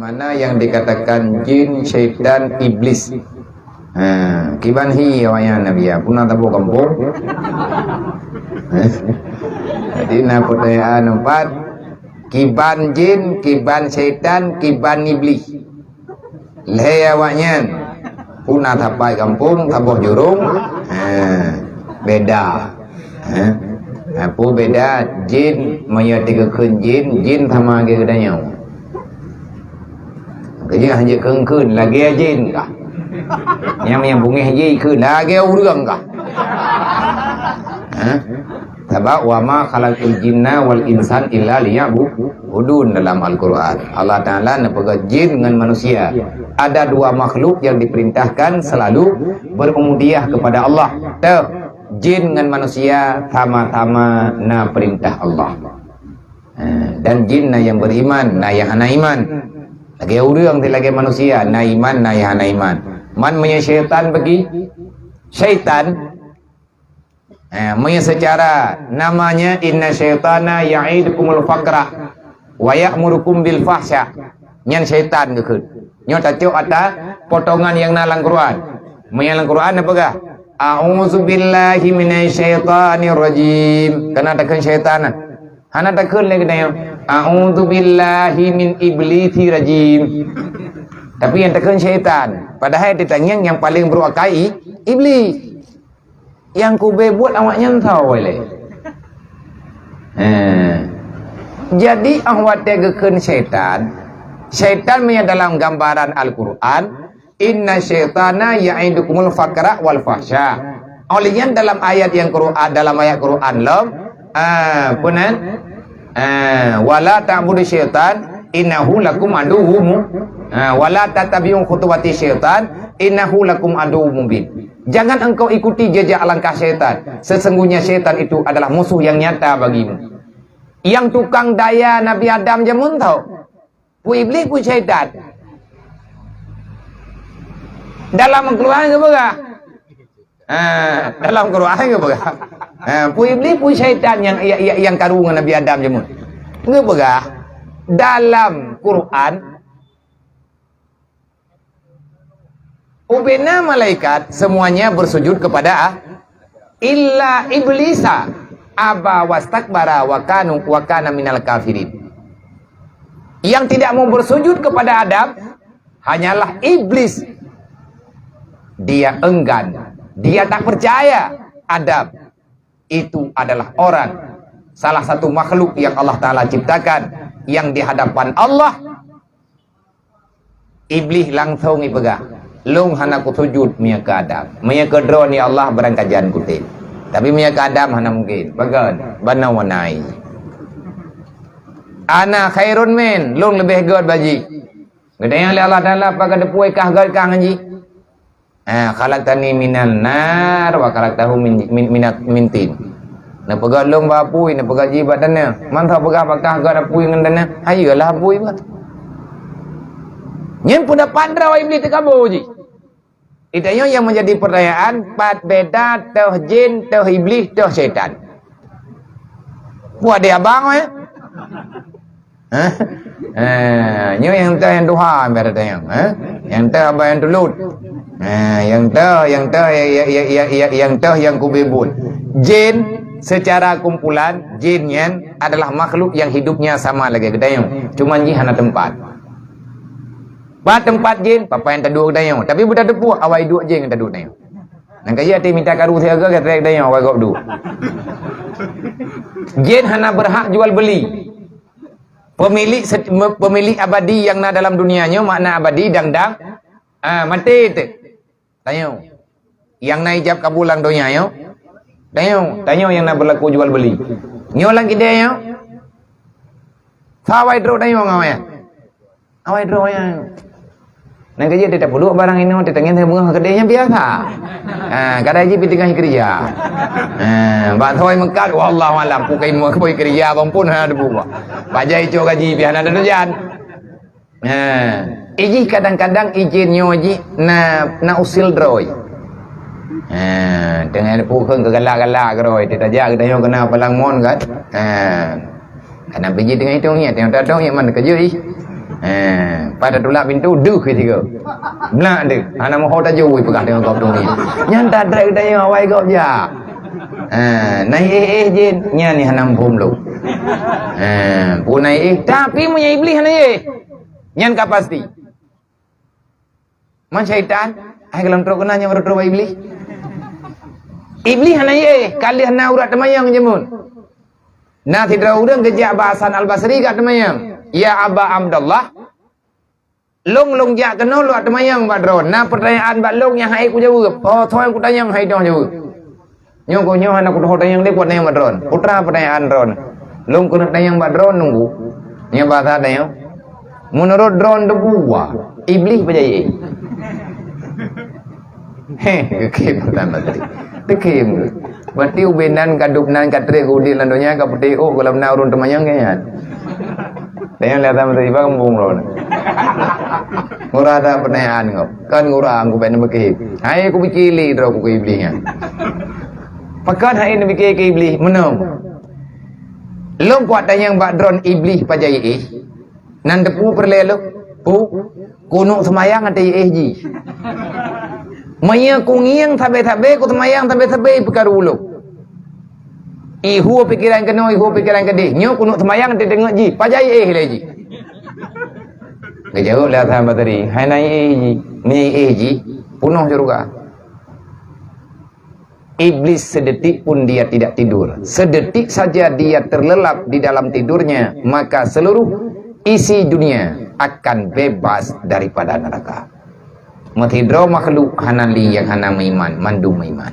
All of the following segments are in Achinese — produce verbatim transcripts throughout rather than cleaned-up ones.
Mana yang dikatakan jin, syaitan, iblis? Ha, kiban hi awaknyan Nabi ya, puna taboh kampung. Jadi na pertanyaan empat, kiban jin, kiban syaitan, kiban iblis. Lhée awaknyan puna tapai kampung, taboh jurong. Ha, beda. Ha? Apa beda jin, meunyoe teugeukheun jin, jin sama lagée geutanyoe. Keu jih hana jikheun-kheun lagée jin kah. Nyang, nyang bungéh jih kheun lagée ureuëng kah. Ha? Sabab wa ma khalaqtul jinna wal insan illa liya'budun dalam Al-Quran. Allah Taala neupeugah jin ngon manusia. Ada dua makhluk yang diperintahkan selalu berubudiyah kepada Allah. Teuh, jin ngon manusia sama-sama na perintah Allah. Ha, dan jin na nyang beriman, na nyang hana iman. Lagée ureuëng di lagée manusia, na iman, na nyang hana iman. Man meunyoe syaitan bagi, syaitan, ha, meunyoe secara namanya inna syaitana ya'idukumul faqra wa ya'murukum bil fahsya. Nyan syaitan geukheun. Nyoe tacok ata potongan nyang na lam Quran. Meunyoe lam Quran neupeugah, "A'udzubillahi minasyaitonirrajim." Kana takheun syaitan na. Hana takheun lé geutanyoe, "A'udzubillahi min iblisi rajim." Tapi nyang takheun syaitan. Padahai teutangieng nyang paleng brok akai i-, iblis. Nyang kubé buet awaknyan sawa lé. Eh. Jadi, ah watée geukheun syaitan, syaitan meunyoe dalam gambaran Al-Quran, "Inna syaitana ya'idukumul faqra wal fahsya." Oleh nyan dalam ayat yang Quran, dalam ayat Quran lom, ah, peue nan? Ah, "Wala ta'budu syaitan innahu lakum aduwwum mu-, ah, wala tattabi'u khutuwati syaitan innahu lakum aduwwum mubin." Jangan engkau ikuti jejak langkah syaitan. Sesungguhnya syaitan itu adalah musuh yang nyata bagimu. Nyang tukang daya Nabi Adam jameun tau. Peue iblis, peue syaitan. Dalam Al-Quran geupeugah. Ha, dalam Quran geupeugah. Ha, peue iblis, peue syaitan nyang, nyang, nyang karu ngon Nabi Adam jameun. Geupeugah dalam Quran, ubena malaikat semuanya bersujud kepada A-, illa iblisa aba wastakbara wa kanu, wa kana minal kafirin. Yang tidak mau bersujud kepada Adam hanyalah iblis. Dia enggan, dia tak percaya Adam itu adalah orang, salah satu makhluk yang Allah Taala ciptakan, yang di hadapan Allah Iblih langsong ipeugah, "Lôn hana kusujut meunyoe keu Adam. Meunyoe keu droeneuh ya Allah, beurangkajan kutem. Tapi meunyoe keu Adam hana mungken. Pakon? Ban na warna ie. Ana khairun min, lôn leubeh gét bak jih." Geutanyong lé Allah Taala, "Pakon teupeue kah gét kah ngon jih?" "Ah, khalaqtani minan nar wa khalaqtahu min, min, minat, min tin." Neupeugah lôn bak apui, neupeugah jih bak taneuh. Man soe peugah bak kah gét apui ngon taneuh? Hayeue lah apui bah. Nyan peundapat droe Iblih teukabô jih. Geutanyoe nyang meunjadi peurtanyaan, pat beda toh jén, toh Iblih, toh syaitan? Peue deh abang, eh? Hah? Eh, nyoe nyang teuh nyang tuha, biar tanyong, eh? Nyang teuh abang nyang tulôt. Eh, nyang teuh, nyang teuh, ya, ya, nyang teuh nyang kubibut. Jén secara kumpulan, jén nyan adalah makhluk yang hidupnya sama lagée geutanyoe. Cuman jih hana teumpat. Pat teumpat jén, papa nyang taduek geutanyoe. Tapi beutateupeue awai duek jén nyang taduek geutanyoe. Nang ka jih até mita karu siaga ka trek geutanyoe awai gob duek. Jén hana berhak jual beli. Pemilik set-, me-, pemilik abadi nyang na dalam dunia nyoe, makna abadi dang-dang, ah, maté teuk. Tanyoe. Nyang na ijab kabul lam donya nyoe. Tanyoe, tanyoe nyang na beulaku jual beli. Nyoe lam kidée nyoe. Sawai droe tanyoe ngon awaknyan. Awai droe nyan. Nang ka jih teutab peuduek barang inoe, teutangieng beungoh keudeh nyan biasa. Ha, kadang jih pih teungoh keureuja. Ha, bak sawai meukat, wallahu alam, peue ka inoe, peue keureuja bang pun hana teupeue. Bajai cok gaji pih hana teujan. Ha, ijih kadang-kadang ijén nyoe jih na, na usil droe. Ha, teungoh neupukheun keu galak-galak droe, teutajak geutanyoe keuna palang mon kan. Ha. Kana pih jih teungoh itong nyan, teungoh tatong nyan man keujeuet ih. Eh, pada tulak pintu, deuh keu tiga. Blak deuh. Hana moho tajui peugah dengan gob tu ni. Nyan tatrek geutanyoe awai gob jak. Eh, na iéh-iéh jin, nyan ni hana muphom lom. Eh, pun na iéh, tapi meunyo Iblih hana iéh, nyan ka pasti. Man syaitan, ai golom trok keunan nyang rot-rot bak Iblih. Iblih hana iéh, ka lheueh na urat teumanyong jameun. Na sidroe ureuëng geujak bak Hasan Al-Basri ka teumanyong, "Ya Aba Abdullah, lôn, lôn jak keunoe lôn teumanyong bak droe. Na peutanyaan bak lôn nyang han ék kujaweueb. Ho soe nyang kutanyong han ék jaweueb." Nyoe geuh nyoe hana kutuho tanyong lé, kuat tanyong bak droe. Putra peutanyaan droe. Lôn keuneuk tanyong bak droe nunggu. Nyoe basa tanyong. Meunurot droe debu wa, Iblih pajan iéh? Heh, geukheun Hasan Basri. Teukheun. Berarti ubé nan ka dub nan ka trek udeb lam donya ka putéh ôk golom na ureuëng teumanyong nyan. Tanyong lé Hasan Basri bak muphom droe. Ngura that peutanyaan nyoe. Kan ngura aku bak neubeukeue. Hai kupiké lé droe ku keu Iblih nyan. Pakon hai neubeukeue keu Iblih meunoe. Lôn kuat tanyong bak droe Iblih pajan iéh. Nan teupeu peureulée lôn. Pu, kunuek seumayang até iéh jih. Meunyoe kungieng sabe-sabe, kuseumayang sabe-sabe peukaru lôn. Ihue pikeran keunoe, ihue pikeran keudeh. Nyoe kunuek seumayang até teungeut jih. Pajan iéh lé jih? Geujaweueb lé Hasan Basri, "Hai na iéh jih, meunyoe iéh jih, peunoh syeuruga." Iblis sedetik pun dia tidak tidur. Sedetik saja dia terlelap di dalam tidurnya, maka seluruh isi dunia akan bebas daripada neraka. Meusidroe makhluk hana lé nyang hana meuiman, mandum meuiman.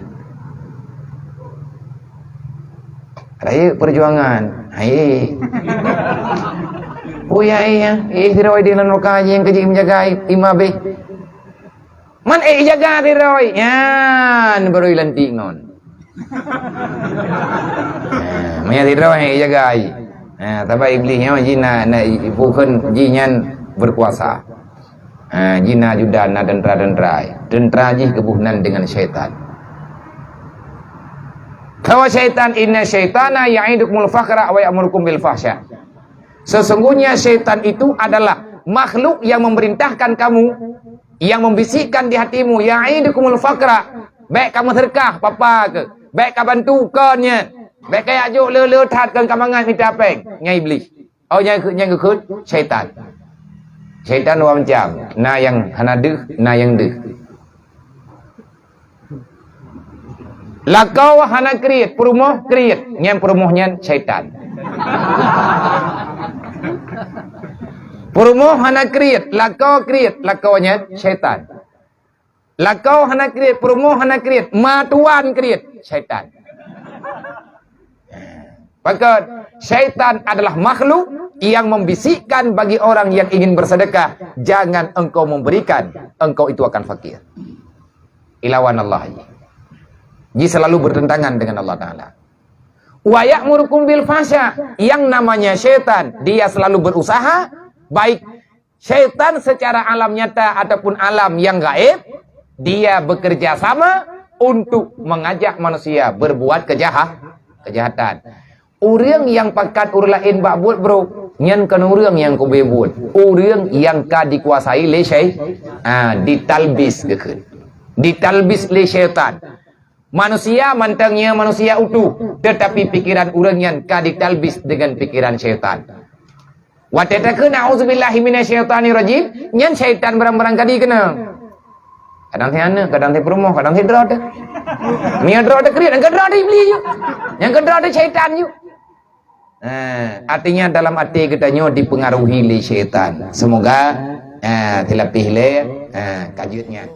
Rayeuk peujuangan. Hai. Oh ya, eh, ya. Eh, sidroe di dalam neraka nyang keujeuet menjaga imam beh. Man ék jaga sidroe. Nyan baru lantik ngon. Ha, meunyo sidroe ék jaga ai. Ha, sabab Iblih nyoe jih na, na, bukan jih nyan berkuasa. Ha, jih na ajudan, na tentara-tentara. Tentara jih geuboh nan dengan syaitan. Bahwa syaitan, "Inna syaitana ya'idukumul fakhra wa ya'murukum bil fahsya." Sesungguhnya syaitan itu adalah makhluk yang memerintahkan kamu, yang membisikkan di hatimu, "Ya'idukumul fakhra." Bèk kamoe seudeukah papa keuh. Bèk kabantu kon nyan. Bèk kajak jok le-le that kon kamangat mita péng. Nyan Iblih. Oh, nyang, nyang geukheun syaitan. Syaitan dua macam. Na nyang hana deuh, na nyang deuh. Lakoe hana kriet, peurumoh kriet. Nyan peurumoh nyan syaitan. Peurumoh hana kriet, lakoe kriet, lakoe nyan syaitan. Lakoe hana kriet, peurumoh hana kriet, matuan kriet, syaitan. Pakon, syaitan adalah makhluk yang membisikkan bagi orang yang ingin bersedekah, "Jangan engkau memberikan, engkau itu akan fakir." Ilawan Allah. Jih selalu bertentangan dengan Allah Ta'ala. "Wa ya'murukum bil fahsya." Yang namanya syaitan, dia selalu berusaha, baik syaitan secara alam nyata ataupun alam yang gaib, dia bekerja sama untuk mengajak manusia berbuat kejaha-, kejahatan. Ureuëng nyang pakat ureuëng laén bak buet brok, nyan kon ureuëng nyang keubeue buet. Ureuëng nyang ka dikuasai lé syai-, ah, ditalbis geukheun. Ditalbis lé syaitan. Manusia mantong nyoe manusia utuh, tetapi pikiran ureuëng nyan ka ditalbis dengan pikiran syaitan. Watée takheun, "A'udzubillahi minasyaitonirrajim," nyan syaitan barang-barang kadi keunong. Kadang si aneuk, kadang si peurumoh, kadang si droe teuh. Meunyo droe teuh kriet, nyang keu droe teuh Iblih ju. Nyang keu droe teuh syaitan ju. Eh, artinya dalam até geutanyoe dipengaruhi lé syaitan. Semoga, eh, tilapih lé, eh, ka jeuet nyan.